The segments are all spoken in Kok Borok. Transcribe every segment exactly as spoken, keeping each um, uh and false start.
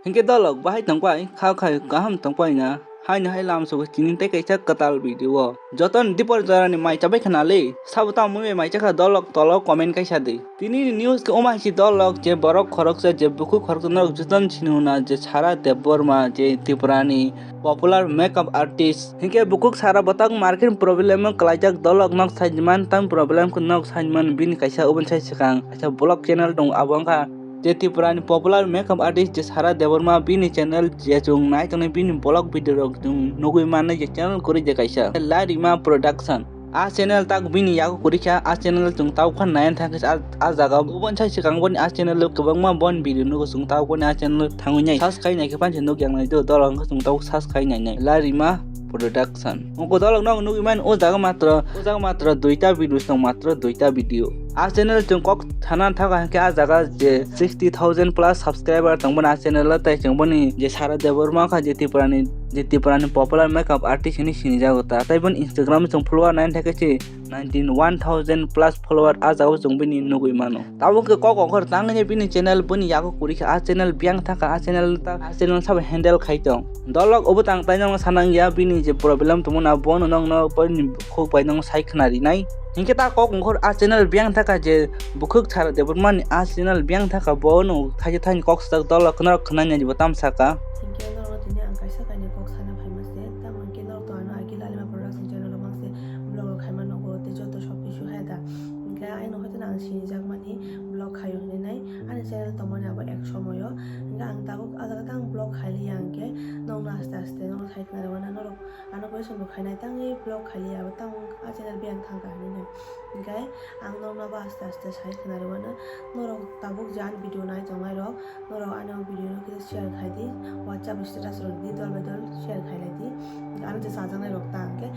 Hinkhe dolok bahai tongpai, kha khai kaham tongpai na, haino hai lam sobo chini tei kaisa kwtal video o. Jotono dipor jorani mai chabai khna le, sabo tamo mui mai chakha dolok tolo comment kaisa di. Tini ni news khe omo hai si dolok je borok khoroksa je bukhuk khoroksa norok jotono sini huna je Sara Debbarma je Tripura ni popular makeup artist. Hinkhe bukhuk Sara bo tak market problem o kwlaijak dolok nok saiman tang problem khe nok saiman bini kaisa oboni sai swkang kaisa vlog channel tongo abo wngkha je Tripura ni popular makeup artist je Sara Debbarma bini channel je chwng nai tongnai bini vlog video rok chwng nugui mannai je channel kwrwi je kaisa Larima Production. A channel tak bini yago kwrwi kha, a channel chwng tabuk phano nai thang khe a, a jaga o boni sai swkang boni a channel o kwbangma boni video nugo chwng tabuk boni a channel thangwi nai search khai nai khe phano se nuk yang nai do dolok wngkha chwng tabuk search khai nai nai Larima Production. Ungko dolok no nugwi mano o jaga matro, o jaga matro duita video tong, matro duita video. A channel chwng kok sana thaka hinkhe a jaga je sixty thousand plus subscriber tong boni a channel o tei chwng boni je Sara Debbarma kha je Tripura ni, je Tripura ni popular makeup artist hinwi sinijago ta. Tei boni Instagram chwng follower nai thang khe se nineteen one thousand plus follower a jaga o chwng bini nugwi mano. Tabuk khe kok ongkhor tangwi bini channel boni yago kwrwi kha, a channel biyang thaka, a channel ta, a channel sabo handle khai tong. Dolok obo tang taino sanang ya bini je problem tongmana bono nokno boni khuk bai nokno sai khna rinai. Hinkhe ta kok ongkhor a channel biyang thaka je bukhuk Sara Debbarma ni a channel biyang thaka bono thaisa thaini kok swk dolok khna khna nai bo tam saka. Hinkhe norok tini ang kaisa kainwi kok sana phaima se, tamo hinkhe norok to ano Aki Lalima Production channel o mang se vlog rok khaima nogo tei joto sob kisu hai da. Hinkhe aino hoiteno ang sinijakmani vlog khaio hinwi nai ani channel tongmani abo ek somoyo. Hinkhe ang tabuk a jaga tang vlog khailiya hinkhe nokno aste aste nokno khai khna rwmano norok ano question bo khainai tangwi vlog khailiya abo tang a channel biyang thangkha hinwi nai. Hinkhe ang nokno abo aste aste sai khna rwmano norok tabuk je ani video nai tongnai rok. Norok ani o video no kisa share khai di, WhatsApp status rok di, dol bai dol share khai lai di. Ano je chajaknai rok ta hwnkhe,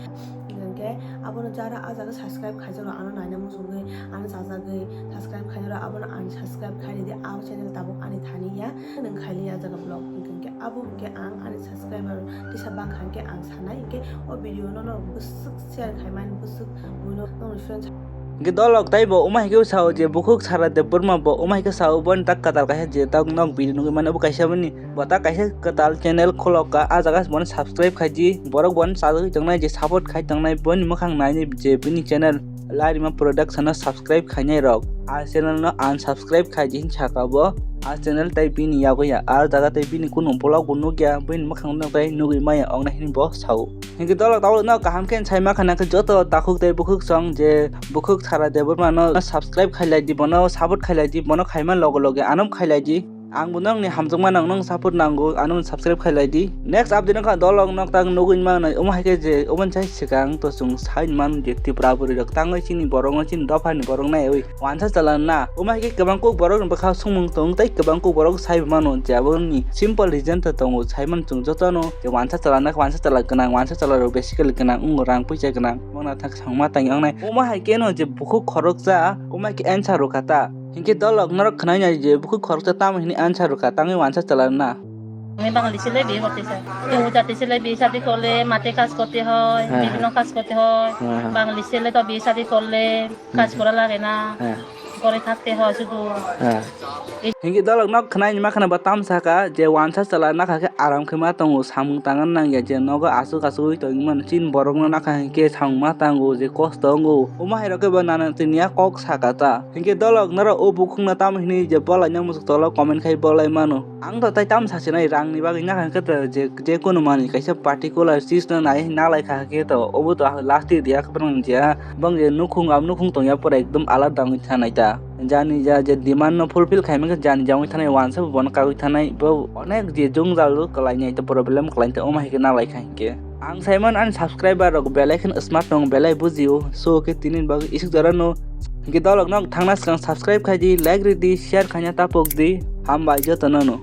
hwnkhe abono jara a jaga subscribe khaijak rok ano naina muchungwi, ano chajagwi subscribe khaijak rok abono unsubscribe khai ridi. A channel tabuk ani thani ya, nwng khai li ya jaga vlog hwnkhe abo hwnkhe ang ani subscriber kisa bangkha hwnkhe ang sanai hwnkhe o video no norok bwswk share khai mani bwswk buino nokni friends. Hingke dolok tei bo wngma hai khe sao je bukhuk Sara Debbarma bo wngma hai khe sao boni tak kwtal kaisa je tak nok bini nugwi mano bo kaisa boni bo tak kaisa kwtal channel khulok ka ah jaga bono subscribe khaidi borok bono chajagwi tongnai je support khai tongnai boni mwkhang nainai je bini channel Larima Production no subscribe khainai rok ah channel no unsubscribe khaidi hin saka bo ah channel tei bini yago ya ah jaga tei bini kunu vlog bo nukya bini mwkhang no tei nugwi maya wngnai hin bo sao. Hingke dolok tabok no kaham khe sai ma khana khe joto takhuk tei bukhuk song je bukhuk Sara Debbarma no subscribe khai lai di, bono support khai lai di, bono khaima loge loge ano khai lai di. Ang bo nokni hamjakma nang nong support nango, ano subscribe khai lai di. Next update wngkha dolok nok tak nugwi manai omo hai khe je omo sai swkang to chwng sai man je Tripura bwrwi rok tangwi chini borok no chini dopha ni borok naiwi wansa chala na. Omo hai khe kwbang kuk borok ni bwkha sumung tong tei kwbang kuk borok sai mano je aboni simple reason to tongo sai man chwng joto no. Je wansa chalana khe wansa chala gwnang, wansa chala rok basically gwnang, wng rang puisa gwnang, mona thang sangma tang wngnai. Omo hai khe no je bukhuk khoroksa, omo hai khe answer rwkha ta. Hinkhe dolok norok khwnai nai je bukhuk khoroksa tamo hini answer rwkha, tangwi wansa chala na. আমি বাঙালি ছেলে বিয়ে করতে চাই। তো ও জাতি ছেলে বিয়ে শাদী করলে মাঠে কাজ করতে হয়, হ্যাঁ, বিভিন্ন হ্যাঁ। কাজ করতে হয়। হ্যাঁ, হ্যাঁ। বাঙালি ছেলে তো বিয়ে শাদী করলে কাজ হুম। করা লাগে না, হ্যাঁ। ঘরে থাকতে হয় শুধু। হ্যাঁ। Hingke dolok nok khwnai ni ma khwna bo tam saka je wansa chala nakha khe aram khe ma tongo samung tangna nangya je nogo aswk aswk oi tongmani chin borok no nakha hingke samung ma tango je kosto wngo omo hai rok khe bo nana tini ya kok saka ta hingke dolok norok o bukhuk no tam hini je bolai na muchuk tolo comment khai bolai mano ang to tai tam sasinai rang ni bagwi nakha khe to je je kunu manwi kaisa particular chis no nai nalai kha khe to obo to last day ya khe bwrang je. Bang je nukhung, abo nukhung tongya pura ekdom alada wngwi thanai ta. Jani ja je demand no fulfill khaima khe jani ja wngwi thanai, wansa bo bono kagwi thanai, bo onek je jwngjal o kwlainai ta, problem kwlainai ta, omo hai khe nalai kha hinkhe. Ang saimano ani subscriber rok belai kheno smart tongo, belai bujio, so khe tini bagwi isuk jora no. Hinkhe dolok no thangna swkang subscribe khai di, like rw di, share khaina tapok di, hambai jotono no.